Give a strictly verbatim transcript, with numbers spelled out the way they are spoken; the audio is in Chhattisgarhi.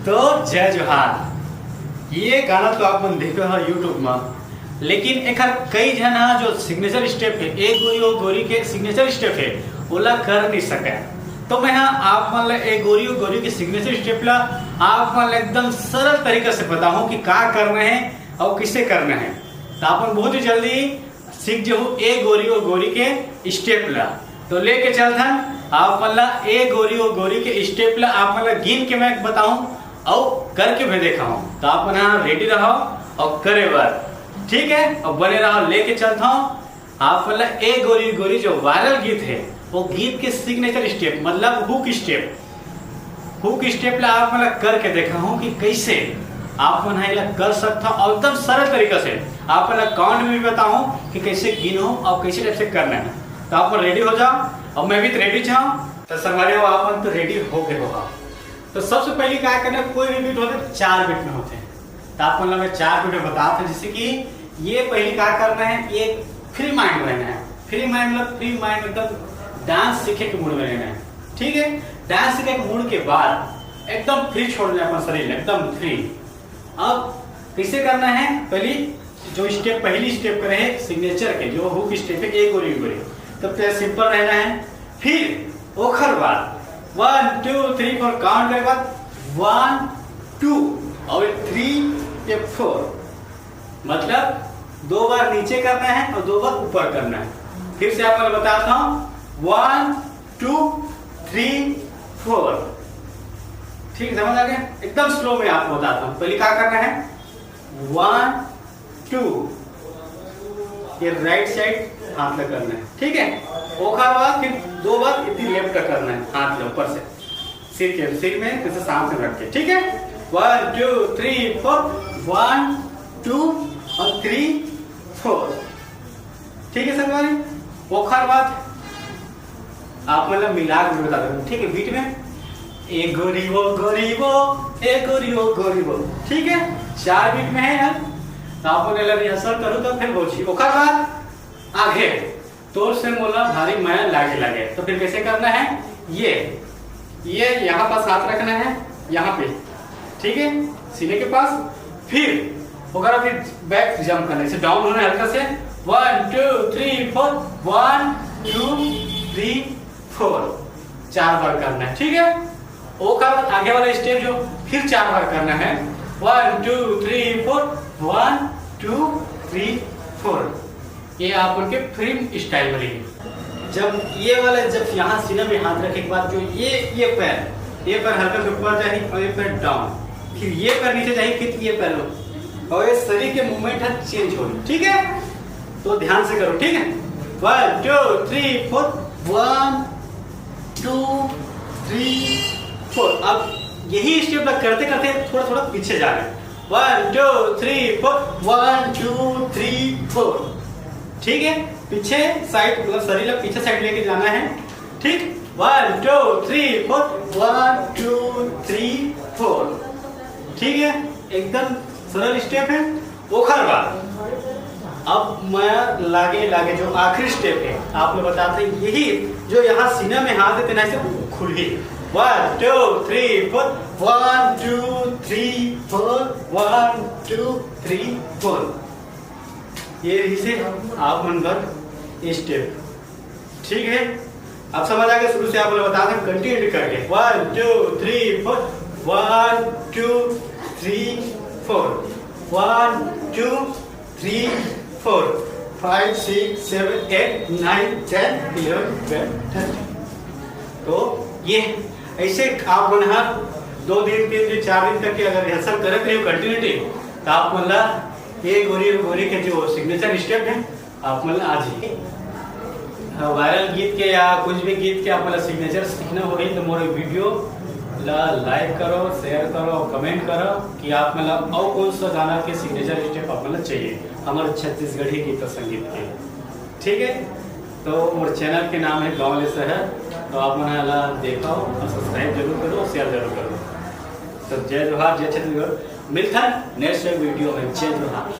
तो जय जोहार। ये गाना तो आप मन देखे हो YouTube में, लेकिन एकर कई झन हा जो सिग्नेचर स्टेप है, ए गोरी ओ गोरी के सिग्नेचर स्टेप है, ओला कर नहीं सके। तो मैं हा आप मन ला ए गोरी ओ गोरी के सिग्नेचर स्टेप ला आप मन ला एकदम सरल तरीका से बताहूँ कि का करना है और किसे करना है। तो आप मन बहुत ही जल्दी सीख जहू ए गोरी ओ गोरी के स्टेप ला। तो लेके चलथन आप मन ला ए गोरी ओ गोरी के स्टेप ला, आप मन ला गिन के मैं बताऊं और करके भी देखाऊं। तो आप मन रेडी रहो और करे बर, ठीक है, और बने रहो। लेके चलता हूँ आप मन ला ए गोरी ओ गोरी जो वायरल गीत है, वो गीत के सिग्नेचर स्टेप, मतलब हुक स्टेप। हुक स्टेप ला आप मन ला करके देखाहूँ कि कैसे आप मन हा एला कर सकता, और एकदम सरल तरीका से आप मन ला काउंट में भी बताहूँ कि कैसे गिनो और कैसे टाइप से करना है। तो आप मन रेडी हो जाओ और मैं भी रेडी जाऊँ। तो संगवारी हो, आप मन तो रेडी हो गए हो। तो सबसे पहले का करना है, कोई भी बीट होते चार बीट में होते हैं। तो आप मन ला मैं चार बीट में बताता हूँ। जैसे कि ये पहले का करना है, ये फ्री माइंड रहना है। फ्री माइंड मतलब फ्री माइंड, एकदम डांस सीखे के मूड में रहना है, ठीक है। डांस सीखे के मूड के बाद एकदम फ्री छोड़ना है अपना शरीर, एकदम फ्री। अब कैसे करना है, पहली जो स्टेप, पहली स्टेप करे है सिग्नेचर के, जो हुक स्टेप है, एक गोरी गोरी, तब तो सिंपल रहना है। फिर ओखर बाद वन टू थ्री फोर काउंट करे बाद वन टू और थ्री, ये फोर, मतलब दो बार नीचे करना है और दो बार ऊपर करना है। फिर से आप बताता हूँ, वन टू थ्री फोर। ठीक, समझ आ गया? एकदम स्लो में आपको बताता हूँ। पहले क्या करना है, वन टू, ये राइट साइड हाथ लग करना है, ठीक है। ओखर बाद फिर दो बार इतनी लेफ्ट का करना है, हाथ ले ऊपर से सिर के, सिर में इसे सामने रख के, ठीक है। वन two three four, one to और थ्री फोर, ठीक है संगवारी। ओखर बाद आप मतलब मिला के बता दो, ठीक है। बीट में ए गोरी वो गोरी वो, ए गोरी वो गोरी वो, ठीक है। चार बीट में है यार, तो आप मतलब रिहर्सल करो तो फिर बोची। ओखर बाद आगे तोर से मोला भारी मया लागे लागे, तो फिर कैसे करना है? ये ये यहाँ पास हाथ रखना है, यहाँ पे, ठीक है, सीने के पास। फिर ओकरा फिर बैक जंप करना है, इसे डाउन होना है हल्का से। वन two three four, one two three फोर, चार बार करना है, ठीक है। ओकर आगे वाला स्टेप जो फिर चार बार करना है, वन two three four, one two three फोर। ये आप उनके फिल्म स्टाइल में लेंगे। जब ये वाला, जब यहाँ सीने में हाथ रखे के बाद जो ये ये पैर, ये पैर हल्का से ऊपर जाए और ये पैर डाउन, फिर ये पैर नीचे जाए, फिर ये पैर लो, और ये शरीर के मूवमेंट है चेंज हो, ठीक है। तो ध्यान से करो, ठीक है। वन two three four, one two three फोर। अब यही स्टेप करते करते थोड़ा थोड़ा पीछे जा रहे हैं। वन two three four, one two three फोर, ठीक है। पीछे साइड, मतलब शरीर को पीछे साइड लेके जाना है, ठीक। वन two three four, one two three फोर, ठीक है। एकदम सरल स्टेप है। ओखर बाद अब मैं लागे लागे जो आखिरी स्टेप है, आप लोग बताते हैं, यही जो यहाँ सीना में हाथ है, तेना से खुल ही। वन two three four, one two three four, one two three फोर। ये रही से आप मन बर स्टेप, ठीक है। अब समझ आ गया, शुरू से आप लोग बता दें, कंटिन्यू करके one two three four, one two three four, one two three four, five six seven eight nine ten eleven twelve thirteen. तो ये ऐसे आप मन हर दो दिन, तीन दिन, चार दिन तक के अगर रिहर्सल करत रहियो कंटिन्यूटी, तो आप मन ला ये गोरी गोरी के जो सिग्नेचर स्टेप है, आप मन ला आज ही, हाँ, वायरल गीत के या कुछ भी गीत के आप मन ला सिग्नेचर सीखना होही तो मोर वीडियो ला लाइक करो, शेयर करो, कमेंट करो कि आप मन ला और कौन सा गाना के सिग्नेचर स्टेप आप मन ला चाहिए हमारे छत्तीसगढ़ी गीत और संगीत के, ठीक है। तो मोर चैनल के नाम है गाँव ले शहर, तो आप मन ला देखो और सब्सक्राइब जरूर करो, शेयर जरूर करो। तो जय जोहार, जय छत्तीसगढ़, मिलता है नेक्स्ट वीडियो में। जय जोहार।